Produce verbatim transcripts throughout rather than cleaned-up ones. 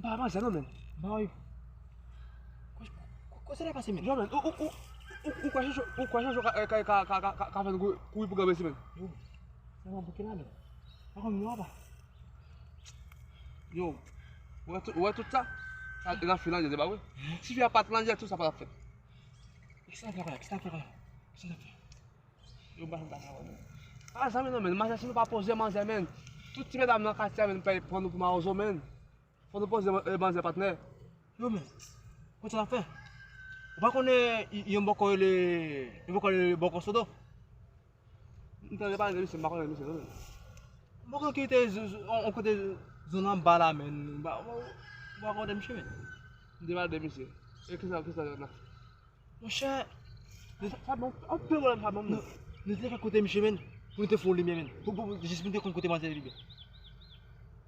Pa manzè non, men. Ba wi. Kote sa pase, men? Yo, men, ou, ou, ou, ou, ou kwè Jojo, ou kwè Jojo ka, ka, ka, ka, ka, ka, ka fè nou kouri, kouri pou granmesi, men? Yo, sa va bouke la, men. Pa konn nou apa. Yo, ou wè tout, ou wè tout sa? Sa, l ap fè langyèt, se pa vre? Tifi a pa t langyèt, tout sa pa t ap fèt. Kisa l ap fè la? Kisa l ap fè la? Kisa l ap fè? Yo, m pa janm ta ka wè, men. A, zanmi, non, men, manzè, si nou pa poze manzè, men, tout ti medam nan katye a, men, pran nou pou mawozo, men. Fò nou poze, eh, manzè, patnè. Yo, men, kote sa fè? Ou pa konnen, y- yon bòkò rele, yon bòkò rele bòkò Sodo? M tande pale de misye, m pa konnen misye, non, men. Bòkò ki te z- z- on, on kote zòn anba la, men. Ou pa, ou pa konnen misye, men. M te pale de misye. E kisa, kisa l ap fè? Monchè, sa, sa bon, anpil pwoblèm sa bon, non. Nou te fè kote misye, men, pou nou te fè yon limyè, men. Pou, pou, pou, jis pou nou te konn kote manzè li byen.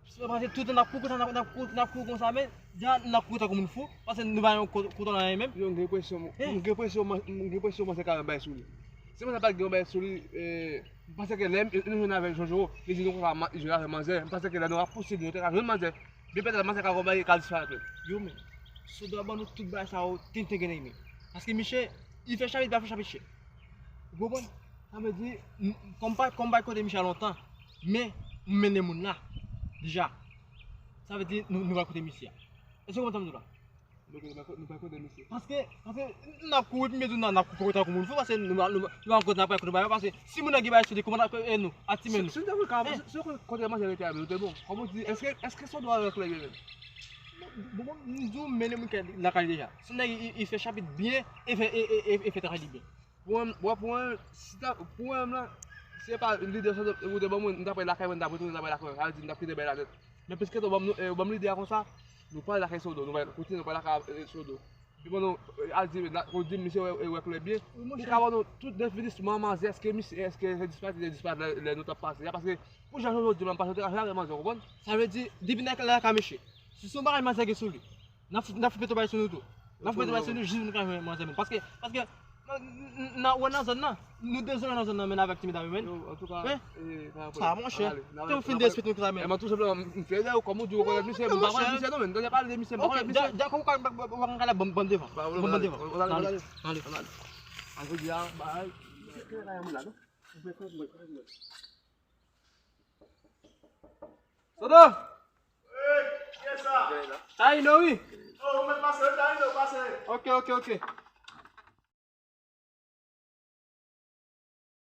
Se pa manzè, tout tan n ap kouri konsa, n ap, n ap kouri, n ap kouri konsa, men, deja n ap kouri tankou moun fou, paske nou pa yon ko- kote nan anyen menm. Yo, m gen enpresyon, m gen enpresyon, m gen enpresyon manzè ka gen bagay sou li. Si manzè pa t gen yon bagay sou li, eh, m panse ke lè m, nou jwenn avèk Jojo, li di nou konsa, ma- li jwenn avèk manzè, m panse ke lè nou rapouse li, nou te ka jwenn manzè. Byen petèt, manzè ka konprann li ka disparèt menm. Yo, men, Sodo ap ban nou tout bagay sa yo, tenten gen nan men. Paske misye, li fè chapit, li pa fè chapit chè. Ou konprann? Sa vle di, m- kòm pa, kòm pa kote misye a lontan, men, m mennen moun la, deja. Sa vle di, nou, nou pral kote misye a. Èske w konprann sa m di w la? Nou, nou pa, nou pa kote misye. Paske, paske, n ap kouri, pi men tou, n ap kouri tankou moun fou, paske nou, nou, nou, nou pa kote n ap pral kote bagay yo, paske si moun nan gen bagay sou li, kòman n ap, e nou, a ti men nou. Si, si nou te konn ka, si, si nou konn kote manzè rete a, nou te bon. Kòm ou di, èske, èske Sodo a règle byen menm? Bon, bon, m di w, mennen moun kay, lakay deja. Si nèg, li, li fè chapit byen, e fè, e, e, e, e fè travay li byen. Pou mwen, bon, pou mwen, si ta, pou mwen menm la, si se pa lide sa ou te ban mwen, m t ap pral lakay mwen, m t ap retounen, m t ap pral lakay mwen. Sa vle di, m t ap kite bay la nèt. Men piske ou ban m, eh, ou ban m lide a konsa, nou pral lakay Sodo, nou pral kontinye, nou pral lakay, eh, Sodo. Epi bon, nou, eh, al di, la, ou di misye wè, wè klè byen. Li ka ban nou tout definisman manzè, èske misye, èske se disparèt, li te disparèt lè, lè nou t ap pase a, paske pou jan Jojo di m la, m pase, ou te ka jwenn avèk manzè, ou konprann? Sa vle di, depi nan lakay misye, si se yon bagay manzè gen sou li, n ap fout, n ap fout mete bay sou nou tou. N ap fout mete bay sou nou jis pou nou ka jwenn manzè menm. Paske, paske, n, n, n, nan, wè nan zòn nan, nou dezole nan zòn nan, men avèk ti medam yo, men. Yo, antouka, eh, sa, monchè, te ou fin derespekte nou konsa, men. Mwen tou senpleman, m fyè de ou, kòm ou di, ou konèt misye, m pa konèt misye, non, men, m tande pale de misye, m pa konèt misye. Dakò, ou ka, ou ka, ou ka, banm devan. Banm devan. Ale, ale. Ale, jodi a, bay. Sodo! Ey, kiyès sa? Taino, wi. Oh, ou mèt pase, wi, Taino, pase. Ok, ok, ok.